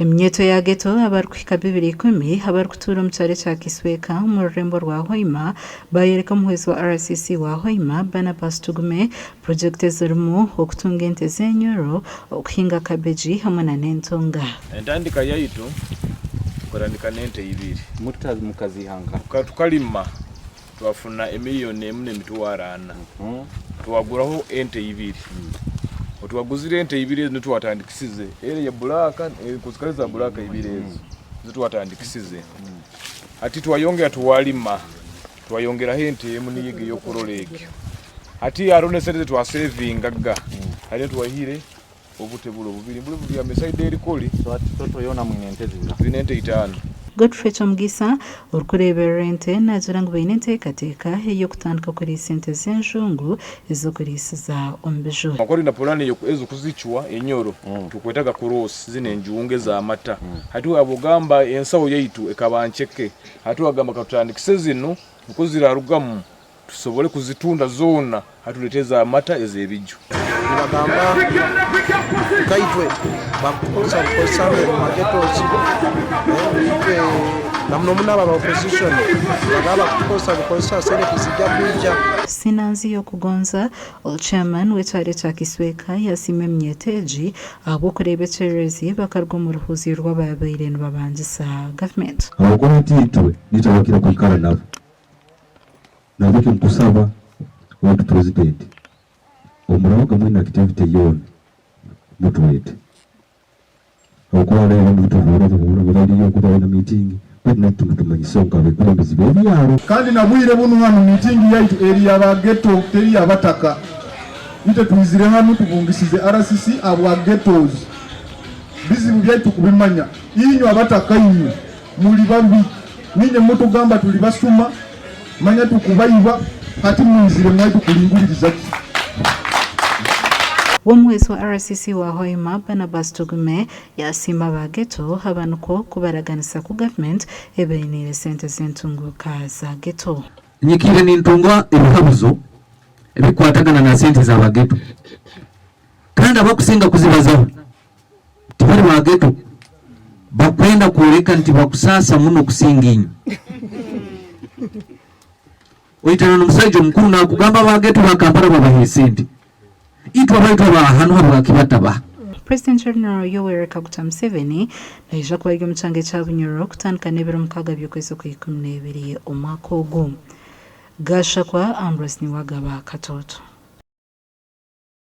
Eminyeeto ya ghetto abarikuhika 210 abarikutuura omu kyaro ekya Kisweka omu rurembo rwa Hoima bayoreka omuhwezi wa RCC wa Hoima, Barnabas Tugume purogyekiti ezirimu okutunga ente z'enyoro, okuhinga kabeegi hamwe na n'entunga. Entandika yaitu tukatandika n'ente ibiri. Mukaziiha nkaha? Tukalima twafuna emiliyoni emu n'emitwaro ana, twaguraho ente ibiri. Obu twaguzire ente ibiri ezo nizo twatandikisize, eri eya bbulaaka zikaba za bbulaaka ibiri ezo nizo twatandikisize. Hati twayongera twalima twayongeraho ente emu niyo egi ey'okurora egyo. Hati haroho n'esente ezi twasevingaga hariyo twaihire Obute buri obubiri buri bubyami sayidi eri kuri. So hati total yoona mwine ente zingaha? Twine ente itaano. Godfrey Kyomugisha, orikureeberera ente naagira ngu baine enteekateeka ey'okutandika kuriisa ente z'enjungu ez'okuriisiza omu biju. Kwonka twine puraani ez'okuzicwa enyoro turikwetaga kuroosi zinu enjungu ez'amata. Hati waaba ogamba ensaho yaitu ekaba nceke, hati wagamba katutandikise zinu nikwo ziraarugamu Tusobole kuzitunda zoona hati tuleete ez'amata ez'ebiju. Nibagamba nkaitwe bakutukozesa bukozesa omu ma ghettos itwe na muno muno abo aba opposition nibagamba bakutukozesa bukozesa sente tizija kwija. Sinanzi Y'okugonza, Chairman w'ekyaro ekya Kisweka yasiima eminyeeto egi ahabw'okureeba ekyererezi bakaruga omu ruhuuzi rw'ababaire nibabangisa gavumenti. Habwokuba hati itwe nitwe abakira kwikara nabo. Nahabwekyo nitukusaba owaitu Purezidenti, obu murabaga mwine activity yoona mutwete habwokuba hariho ebindi ebituhurra buhurra ngu bariyo oku baine meeting beitu naitwe mutumanyiseho nk'abekulembezi b'ebyaro. Kandi na bwire bunu hanu meeting yaitu eri ya ba ghetto teri ya bataka. Itwe twizire hanu tubungisize RCC abwa ghettos. Bizibu byaitu kubimanya. Inywe abataka inywe Muri babi, niinye mutugamba turi basuma, manya tukubaiba, hati mwizire mwaitu kuringuririza ki? Omuhwezi wa RCC wa Hoima, Barnabas Tugume yasiima aba ghetto aba nikwo kubaraganisa ku gavumenti ebainiire sente z'entunguuka za ghetto. Nyikiire nintunga ebihabuzo ebikukwatagana na sente za ba ghetto kandi abakusinga kuzibazaho Tibari ba ghetto bakwenda kworeka nti bakusaasa muno kusinga inywe. Oitana n'omusaija omukuru nakugamba aba ghetto ba Kampala babaha esente, itwe abaitu aba hanu habwaki batabaha? President General Yoweri Kaguta Museveni naija kuba ari omu kyanga ekya Bunyoro kutandika n'ebiro mukaaga by'okwezi okw'eikumi n'ebiri omwaka ogu. Gashakwa Ambrose Niwagaba Katoto.